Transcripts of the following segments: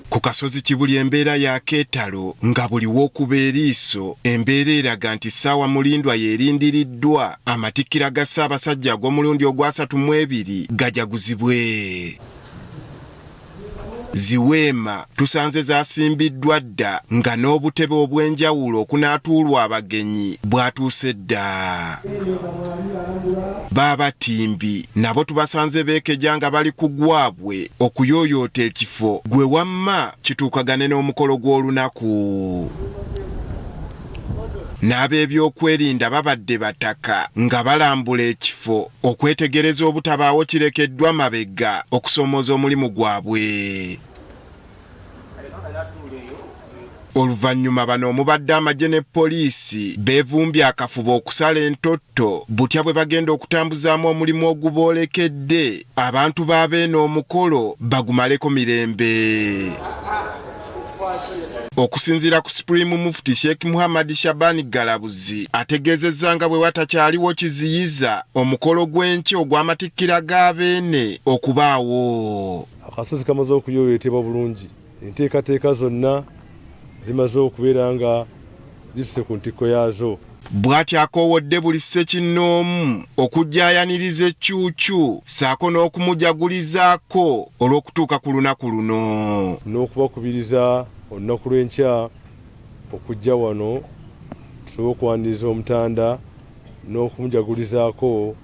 Ku kasozi Kibuli embeera ya keetalo nga buli w'okuba eriiso embeera eraga nti ssaawa mulindwa y'erindiriddwa amatikkira ga Ssaabasajja ag'omulundi ogwasatu mu ebiri gajaguzibwe. Ziweema tusanze zasimbiddwa dda nga n'obutebe obw'enjawulo okunaatuulwa abagenyi bwatuuse dda. Baabatimbi nabo tubasanze beekeja nga bali ku gwabwe okuyooyoota ekifo gwe wamma kituukagane n'omukolo gw'olunaku. N'ab'ebyokwerinda babadde bataka nga balambula ekifo okwetegereza obutabaawo kirekeddwa mabega okusoomooza omulimu gwabwe. Oluvannyuma bano omubadde amagye ne poliisi beevumbye akafubo okusala entotto butya bwe bagenda okutambuzaamu omulimu oguboolekedde abantu ba Beene omukolo bagumaleko mirembe. Okusinziira ku Supreme Mufti Sheikh Muhammad Shaban Galabuzi ategeezezza nga bwe watakyaliwo kiziyiza omukolo gw'enkya ogw'amatikkira ga Beene okubaawo. Akasozi kamaze okuyooyootebwa bulungi, enteekateeka zonna zimaze okubeera nga zituse ku ntikko yaazo. Bw'atyo akoowodde buli ssekinnoomu okujja ayaniriza eccuucu ssaako n'okumujagulizaako olw'okutuuka ku lunaku luno. N'okubakubiriza olunaku lw'enkya okujja wano tusobole okwaniriza Omutanda n'okumujagulizaako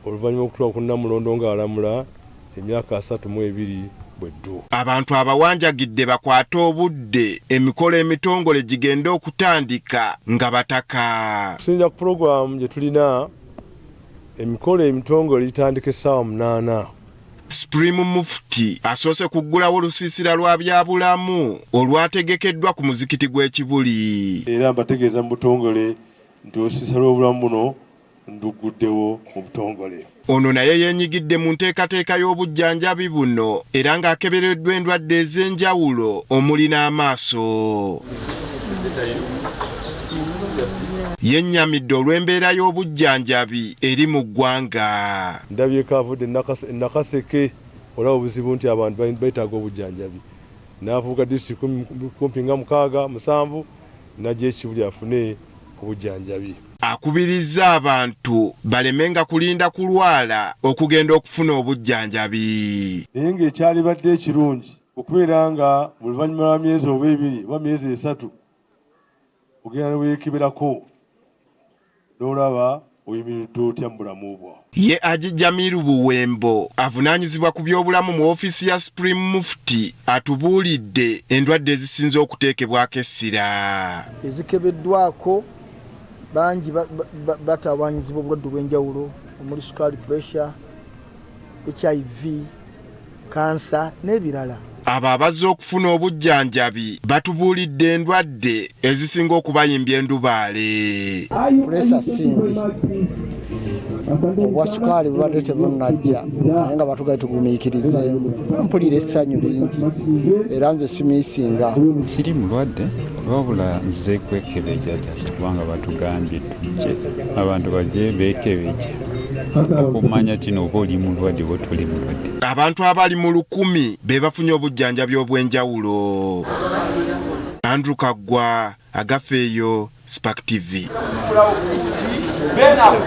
oluvannyuma lw'okutuuka ku Nnamulondo ng'alamula emyaka 32 bweddu. Abantu abawanjagidde bakwate obudde emikolo emitongole gigende okutandika nga bataka. Okusinziira ku pulogulaamu gye tulina, emikolo emitongole gitandika essaawa 8. Supreme Mufti asoose kuggulawo lusiisira lwa byabulamu olwategekeddwa ku muzikiti gw'e Kibuli. Era mbategeeza mu butongole nti olusiisira lw'obulamu buno ndugguddewo mu butongole. Ono naye yeenyigidde mu nteekateeka y'obujjanjabi buno era ng'akebereddwa endwadde ez'enjawulo omuli n'amaaso. Yennyamidde olw'embeera y'obujjanjabi eri mu ggwanga. Ndabyeko avudde e Nakaseke olaba obuzibu nti abantu beetaaga obujjanjabi n'avuga disitulikiti kumpi nga 6 7 n'ajja e Kibuli afune obujjanjabi. Akubirizza abantu balemenga kulinda kulwala okugenda okufuna obujjanjabi. Naye ng'ekyalibadde ekirungi okubeera nga mu luvannyuma lwa myezi oba 2 oba myezi 3 ogenda ne weekeberako n'olaba oyimiridde otya mu bulamu bwo. Ye Haji Jamiru Buwembo avunaanyizibwa ku byobulamu mu ofiisi ya Supreme Mufti atubuulidde endwadde ezisinze okuteekebwako essira. Ezikebeddwako bangi batawaanyizibwa obulwadde obw'enjawulo omuli sukaali, pressure, HIV, kansa n'ebirala. Abo abazze okufuna obujjanjabi batubuulidde endwadde ezisinga okubayimbya endubaale. Puleesa simbi, obwa sukaali bubadde tebunnajja naye nga batugaye tugumiikirizeemu. Mpulira essanyu lingi era nze simiisinga. Siri mulwadde wabula nze kwekebejja just kubanga batugambye tujje abantu bajje beekebejje okumanya kino oba oli mulwadde oba toli mulwadde. Abantu abali mu 1000 be bafunye obujjanjabi obw'enjawulo. Andrew Kaggwa, Agafeeyo, Spark TV.